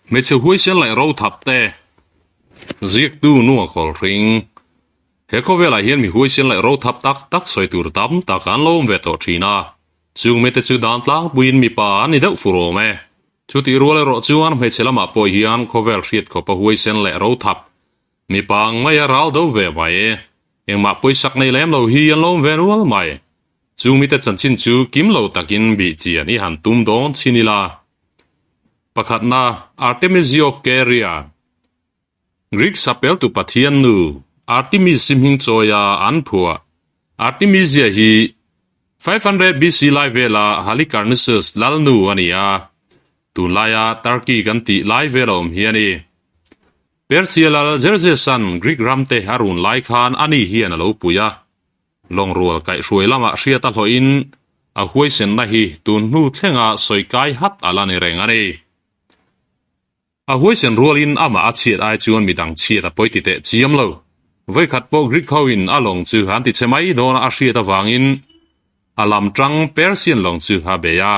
Hmeichhe huaisen leh rothap te ziaktu nu a kawl hring. He khawvelah hian mi huaisen leh rothap tak tak sawi tur tam tak an lo awm ve tawh thin a, chung mite chu dan tlangpuiin mipa an ni deuh fur awm e. Chutih rual erawh chuan hmeichhe lamah pawh hian khawvel hriat khawpa huaisen leh rothap mipa ang maia ral do ve mai e. Engmah pawisak nei lem lo hi an lo awm ve nual mai. Chung mite chanchin chu kim lo takin bih chian i han tum dawn chin ila. Pakhatna, Artemis of Caria, Greek sapeltu pathian nu Artemis-i hming chawia an phuah. Artemisia hi 500 BC lai vela Halicarnassus lal nu a ni a, tunlaia Turkey kan tih lai vela awm hi a ni. Persia lal Xerxes-a'n Greek ramte a run lai khan ani hian a lo pui a, Lawngrual kaihhruai lamah hriat a hlawhin a huaisenna hi tun hnu thlenga sawi kai hat a la ni reng a ni. A huaisen rualin amah a chhiat ai chuan midang chhiat a pawi ti teh chiam lo. Vawikhat pawh Greek hoin a lawng chu an ti che mai dawna a hriat avangin a lam tang Persian lawng chu a bei a.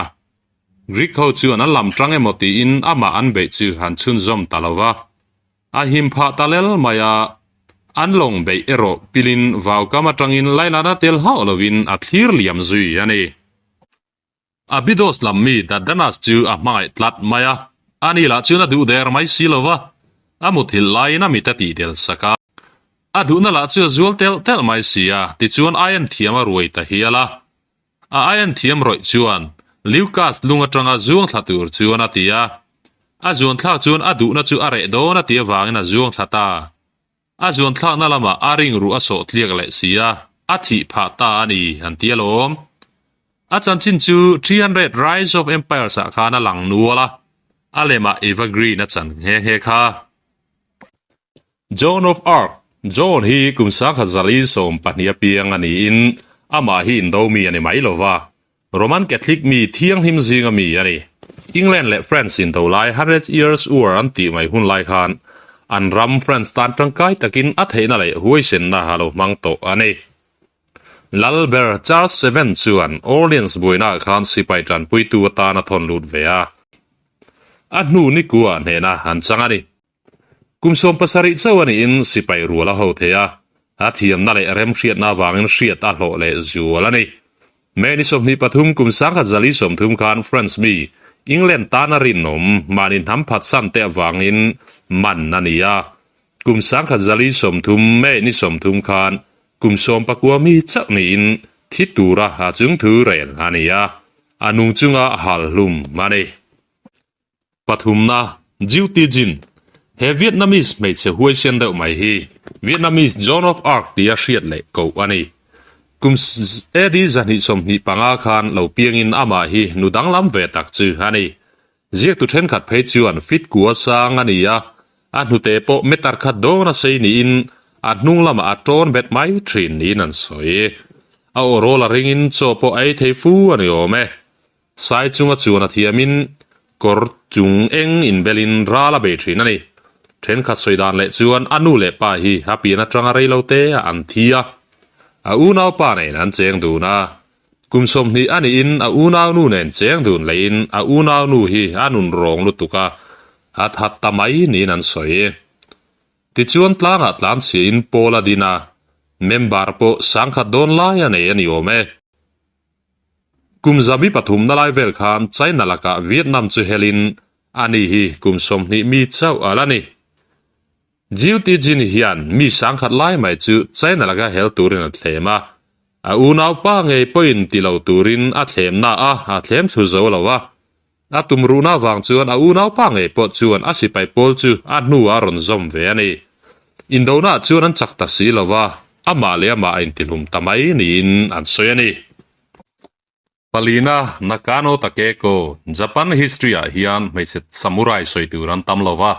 Greek ho chuan an lam tang emaw tiin amah an beih chu han chhunzawm ta lo va. A him phah ta lel mai a, an lawng beih erawh pilin vaukam atangin lailana tel hauh lovin a thlir liam zui a ni. Abydos lam mi Dardanas chu a hmangaih tlat mai a, ani lah chuan a duh der mai si lo va, a muthilh laiin a mit a tih del sak a. A duhna lah chu a zual telh telh mai si a, tichuan aian thiam a ruai ta hial a. A aian thiam rawih chuan Leucas lung atanga zuang thla tur chuan a ti a. A zuan thlak chuan a duhna chu a reh dawn a ti avangin a zuang thla ta. A zuan thlakna lamah a ring ruh a sawh tliak leh si a, a thih phah ta a ni an ti alawm. A chanchin chu 300 Rise of Empires ah khan a lang nual a, a lemah Eva Green a chan nghe nghe kha. Joan of Arc, Joan hi kum sangkhat zali 12 a piang a niin amah hi indo mi a ni mai lo va, Roman Catholic mi thianghlim zinga mi a ni. England leh France indo lai Hundred Years War an tih mai hun lai khan an ram France tan tangkai takin a theihna leh huaisenna a lo hmang tawh a ni. Lalber Charles Seven chuan Orleans buainaah khan sipai tanpuitu atan a thawn lut ve a, a hnu nikua hnehna an chang a ni. Kum 17 chauh a niin sipai rual a ho thei a, a thiamna leh remhriatna avangin hriat a hlawh leh zual a ni. May ni 23 kum 1030 khan France mi England tana rinawm mahni hnam phatsan te avangin man a ni a. Kum 1030 May ni 30 khan kum 19 mi chauh niin thi tura a chungthu rel a ni a, a nung chunga hal hlum a ni. Pathumna, Duty Jin, He Vietnamese hmeichhe huaisen deuh mai hi Vietnamese Joan of Arc tia hriat leh koh a ni. Kum AD 225 khan lo piangin amah hi nu danglam ve tak chu a ni. Ziaktu thenkhat phei chuan fit kua sang a ni a, a hnute pawh meter khat dawn a sei niin a hnung lamah a tawn bet mai thin niin an sawi. A aw rawl a ringin chaw pawh a ei thei fu a ni awm e. Sai chunga chuan a thiamin kawr chung eng inbelin ral a bei thin a ni. Thenkhat sawi dan leh chuan a nu leh pa hi a pian atanga rei lo te a an thi a. A unau pa nen an cheng dun a. Kum 20 a niin a unau nu nen cheng dun leiin a unau nu hi a nun rawng lutuk a, a that ta mai niin an sawi. Tichuan tlangah tlanchhiain Paul a din a, member pawh 10,000 dawn lai a nei a ni awm e. Kum zabi pathum na lai vel khan China lakah Vietnam chu helin ani hi kum 20 mi chauh a la ni. Jiu Ti Jin hian mi 10,000 lai mai chu China laka hel turin a thlem a, a unaupa ngei pawhin ti lo turin a thlemna a a thlem thlu zo lo a. A tum ruhna vang chuan a unaupa ngei pawh chuan a sipai pawl chu a hnuah a rawn zawm ve a ni. Indona chuan an chak ta si lo va, amah leh amah a intihlum ta mai niin an sawi a ni. Palina Nakano Takeko, Japan history-ah hian hmeichhe samurai sawi tur an tam lo va,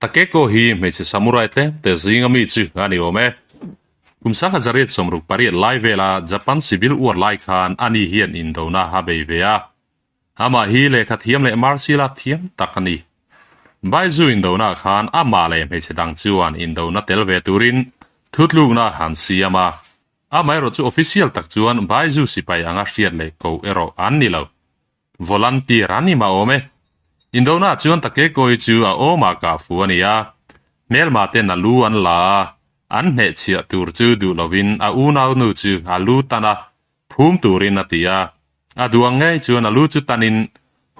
Takeko hi hmeichhe samurai tlem te zinga mi chu a ni awm e. Kum 1868 lai vela Japan Civil War lai khan ani hian indona a bei ve a. Amah hi lehkha thiam leh martial art thiam tak a ni. Baizu indona khan amah leh hmeichhe dang chuan indona tel ve turin thutlukna an siam a. Amaherawh chu official tak chuan Baizu sipai anga hriat leh koh erawh an ni lo. Volunteer an ni mah awm e. Indona chuan Takekoi chu a awmah kah fu a ni a, hmelma ten a lu an la a, an hnehchhiah tur chu duh lovin a unaunu chu a lu tan a, phum turin a ti a. A duh ang ngei chuan a lu chu tanin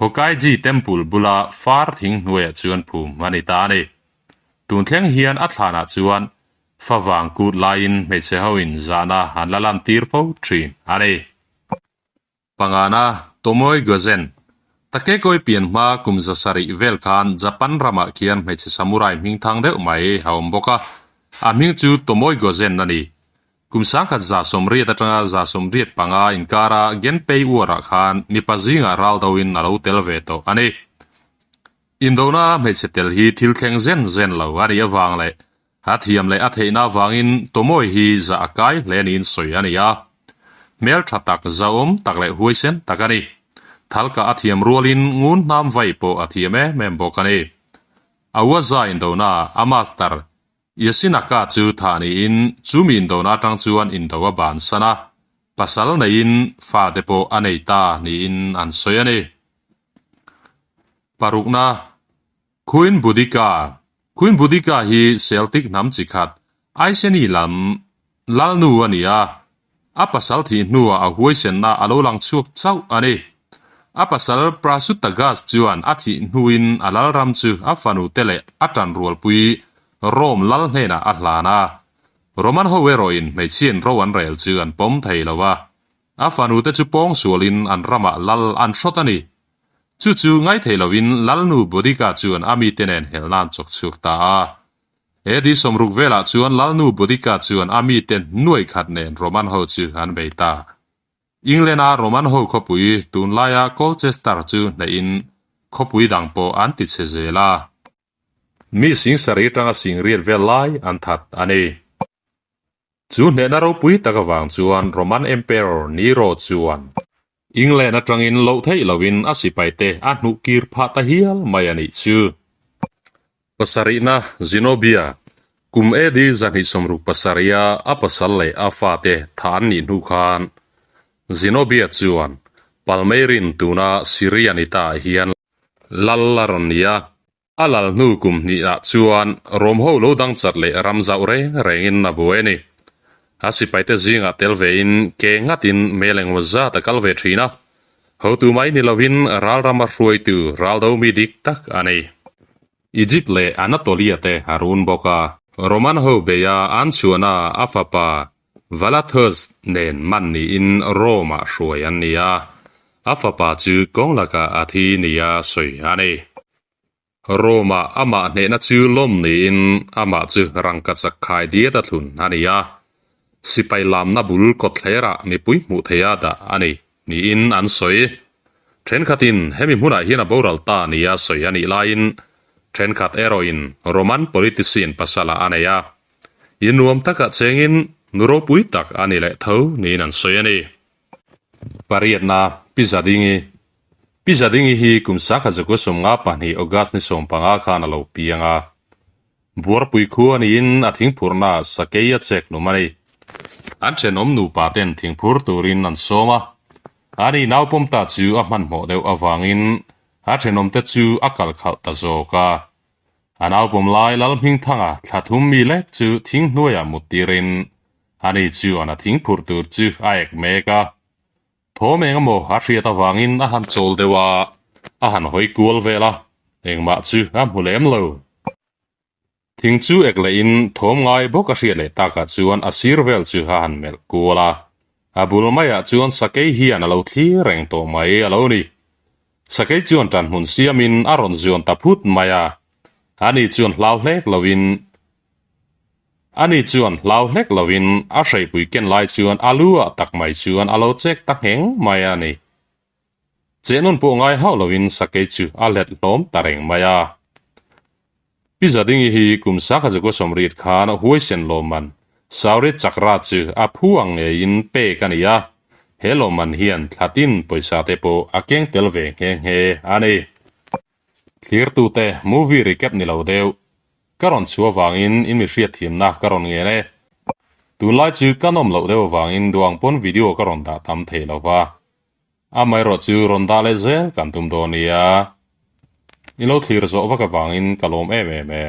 Hokaiji Temple bula far thing hnuaiah chuan phum a ni ta a ni. Tun thleng hian a thlanah chuan favang kut laiin hmeichhe hoin zahna an la lantir fo thin a ni. Pangana, Tomoe Gozen, Takekoi pian hma kum 700 vel khan Japan ramah khian hmeichhe samurai hming thang deuh mai a awm bawk a, a hming chu Tomoe Gozen a ni. Kum 1180 atanga 185 inkara Genpei War-ah khan mipa zingah ral doin a lo tel ve tawh a ni. Indona hmeichhe tel hi thil thleng zen zen lo a nih avang leh A thiam leh a theihna avangin Tomoe hi zah a kai hle niin sawi a ni a. Hmel tha tak, zahawm tak leh huaisen tak a ni. Thalka a thiam rualin ngun hnam vai pawh a thiam em em bawk a ni. A uaza indona a master Yashinaka chu thah niin chumi indona atang chuan indo a bansan a, pasal neiin fate pawh a nei ta niin an sawi a ni. Parukna. Queen Boudica Queen Boudica hi Celtic hnam chi khat, Iceni lam lalnu a ni a, a pasal thih hnuah a huaisenna a lo lang chhuak chauh a ni. A pasal Prasutagus chuan a thih hnuin a lalram chu a fanute leh a tanrualpui Rome lal hnenah a hlan a. Roman ho erawhin hmeichhiain ro an rel chu an pawm thei lo a, a fanute chu pawngsualin an ramah lal an hrawt a ni. Chu chu ngaithei lovin Lalnu Boudica chuan a mite nen helhna an chawk chhuak ta a. AD 60 velah chuan Lalnu Boudica chuan a mite nuai khat nen Roman ho chu an bei ta. England-a Roman ho khawpui tunlaia Colchester chu hnehin khawpui dang pawh an ti chhe zel a. Mi 7000 atanga 80,000 vel lai an that a ni. Chu hnehna ropui tak avang chuan Roman Emperor Nero chuan England atangin loh theih loin a sipaite a hnuh kir phah ta hial mai a nih chu. Pasarihna, Zenobia, kum AD 267 a a pasal leh a fate tha an nih hnu khan Zenobia chuan Palmyrene tuna Syria ni ta ah hian lal a rawn ni a. A lal hnu kum hnihah chuan Rom ho lo dang chat leh ram zauh reng rengin a buai a ni. A sipaite zingah tel vein ke ngatin mel engmaw zat a kal ve thin a. Hotu mai ni lovin ralrama hruaitu raldo mi dik tak a ni. Egypt leh Anatolia te a run bawk a. Roman ho beia an chhuahna a fapa Valathus nen man niin Rome-ah hruai an ni a, a fapa chu kawng lakah a thi nia sawi a ni. Rome-ah amah hnehna chu lawm niin amah chu rangkachak khai diat a thlun a ni a, sipai lamna bul kawtthlerah mipui hmuh theiha dah a ni niin an sawi. Thenkhatin hemi hmunah hian a boral ta nia sawi a nih laiin thenkhat erawhin Roman politician pasala a nei a, innuam takah chengin nu ropui tak a ni leh tho niin an sawi a ni. Pariatna, Pi Zadingi Pi Zadingi hi kum 1952 August ni 15 khan a lo piang a. Buarpui khua niin a thingphurhna sakei a chek hlum a ni. An thenawm nupa ten thingphur turin an sawm a. Ani naupawm ta chu a hmanhmawh deuh avangin a thenawmte chu a kal khalh ta zawk a. A naupawm lai Lalhmingthanga thla thum mi lek chu thing hnuaiah mut tirin ani chuan a thingphurh tur chu a ek mek a. Thawm eng emaw a hriat avangin a han chawl deuh a, a han hawi kual vel a, engmah chu a hmu lem lo. Thing chu ek lehin thawm ngai bawk a hriat leh takah chuan a sir vel chu a han melh kual a, a bul maiah chuan sakei hian a lo thlir reng tawh mai a lo ni. Sakei chuan ṭanhmun siamin a rawn zuan ta phut mai a, ani chuan hlau hlek lovin Ani chuan hlau hlek lovin a hreipui ken lai chuan a lu ah tak mai chuan a lo chek ta ngheng mai a ni. Chehnawn pawh ngai hauh lovin sakei chu a hlet hlawm ta reng mai a. Pi Zadingi hi kum 1970 khan huaisen lawmman Sauri Chakra chu a phu ang ngeiin pek a ni a, he lawmman hian thla tin pawisa te pawh a keng tel ve nghe nghe a ni. Thlirtute movie recap ni lo deuh. Ka rawn chhuah vangin in mi hriatthiamna ka rawn ngen e. Tunlai chu ka nawm loh deuh avangin duang pawn video ka rawn dah tam thei lo va. Amaherawh chu rawn dah leh zel kan tum dawn nia. I lo thlir zawh vak avangin ka lawm em em e.